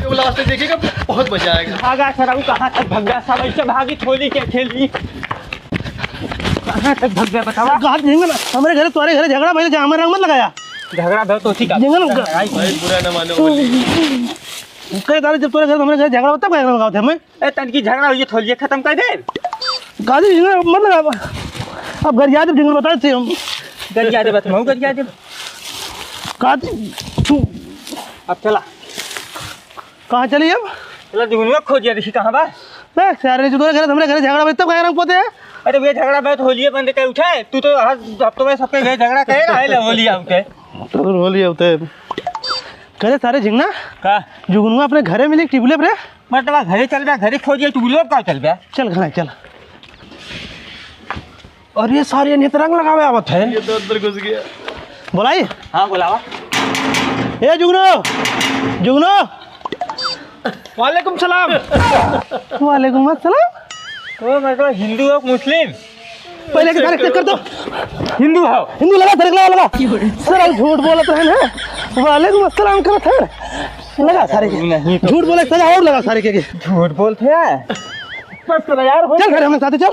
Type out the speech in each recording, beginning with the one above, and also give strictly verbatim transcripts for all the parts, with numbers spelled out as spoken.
वो लास्ट में देखिएगा, बहुत मजा आएगा। भागा सरऊ, कहाँ तक भग गया? सब ऐसे भागी, होली के खेली। कहाँ तक भग गया बतावा? कहाँ झिंगन, हमरे घरे, तोरे घरे झगड़ा भइल, जा हमारे रंग मत लगाया। झगड़ा भइल तो ठीक है। झिंगन का भाई, बुरा ना मानो, होली। कहे तारे, जब तोरे घर, हमरे घर झगड़ा होता, क्या रंग लगावत है मैं? ए, तनकी झगड़ा होइए, होलिया खत्म कर दे। काजी, झिंगन मत लगा। अब गरिया दे, झिंगन बता दे हम। गरिया दे, बस, मऊ गरिया दे। काजी, तू अब चला। कहाँ चली अब? चला, जुगनुआ खोजिया, देखी कहाँ बा। बे, सारे जो तोरे घर, हमरे घर झगड़ा बजता, कहाँ रंग पोते है? अरे, वे झगड़ा बजत होलिये बंद कर उठे। तू तो हर हफ्तों में सबके घर झगड़ा करे ना, आए ले होली आउते। तो होली आउते। करे सारे झिंगना? का? जुगनुआ अपने घरे मिली, टिबुले पर है? मतलब, घरे चल बे, घरे खोजिए, टिबुले पर का चल बे? चल, घरे चल। और ये सारे नेत रंग लगावे आवत है। ये तो अंदर घुस गया। बोलाई? हाँ, बोलावा। ए जुगनू, जुगनू। वालेकुम सलाम। वालेकुम अस्सलाम। ओ, मतलब हिंदू हो मुस्लिम? पहले के सारे चेक कर दो। हिंदू हो? हिंदू लगा, सारे लगा, लगा। सर, हम झूठ बोलत रहे ना। वालेकुम अस्सलाम करत है। लगा सारे के। नहीं तो। झूठ बोले सजा और लगा सारे के। झूठ बोलते हैं। बस करो यार, हो चल घर, हमें साथ चल।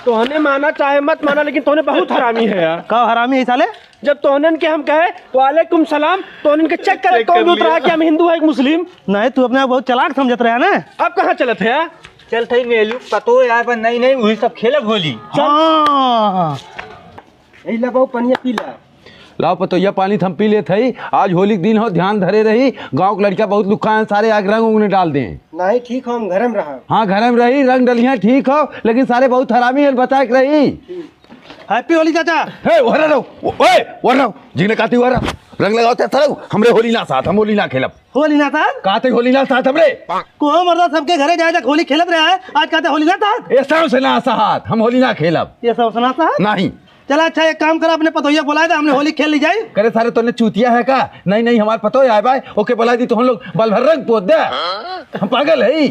तोहने माना चाहे मत माना, लेकिन तोहने बहुत हरामी है यार। का हरामी है साले? जब तोहनन के हम कहे, "वालेकुम सलाम," तोहनन के चेक करे, चेक कौन कर उतरा लिया। कि हम हिंदू है कि मुस्लिम। नहीं, तू अपने आप बहुत चालाक समझत रहा ना। अब कहाँ चलत है यार? चल थई मेलू पतो यार, पर नहीं, नहीं, वही सब खेलब होली। हाँ। यही ला बाबू, पनिया पी ला। लाओ पतोहिया, पानी त हम पी लेत हई। आज होली के दिन हो, ध्यान धरे रही। गाँव के लड़का बहुत लुक्खा हैं, सारे आग रंग उंग न डाल दें। नहीं, ठीक हो, हम घरे में रहा। हाँ, घरे में रही, रंग डलिया ठीक हो, लेकिन सारे बहुत हरामी हैं, बताए के रही। Happy होली चाचा। हे, वरना रहो, ओ-, ओए, वरना रहो, जिगने काती वरना, रंग लगाओ ते सरऊ, हमरे होली ना साथ, हम होली ना खेलब। होली ना साथ? कहते होली ना साथ हमरे। को मर्दा सबके घरे जाए तक होली खेलत रहा है, आज कहते होली ना साथ? ये सब से ना साथ, हम होली ना खेलब। ये सब से ना साथ? नहीं। चला अच्छा, एक काम करा, अपने पतोहिया बुलाए दे, हमने होली खेल ली जाई। करे सारे, तोने चूतिया है का? नहीं, नहीं, हमार पतोह आए बाय, ओके बुलाए दी, तो हम लोग बल भर रंग पोत दे। हम पागल है?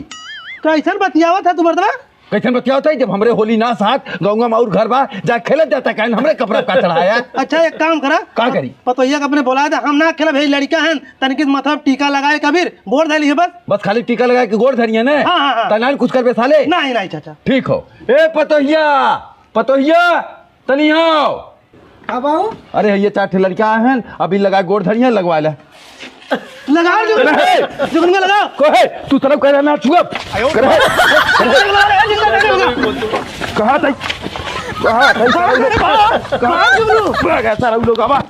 कैसन बतियावत है तू मर्दवा? कैसन बतियावत है? जब हमरे होली ना साथ, गौंगा में और घर बा, जा खेलत जाता, काहे हमरे कपड़ा का चढ़ाया? अच्छा, एक काम करा, का करी? पतोहिया के अपने बुलाए दे, हम ना खेलब, हे लड़का हैं, तनिक माथा पे टीका लगाए कबीर, गोड़ धरी है बस। बस खाली टीका लगाए के गोड़ धरिए ने? हाँ, हाँ, हाँ। तनाल कुछ करबे साले? नहीं, नहीं चाचा। ठीक हो। ए पतोहिया, पतोहिया, तनी आओ। का बाऊ? अरे, ये चार ठे लड़का आए हैं, अभी लगा गोड़ धरिया, लगवा ले। लगा, जुगनू, अरे! जुगनू लगा। को है? तू तरफ कह रहा ना छुअब। करे? कहाँ था? कहाँ था? कहाँ था? कहाँ, जुगनू? कहाँ, सारा लोग आवा?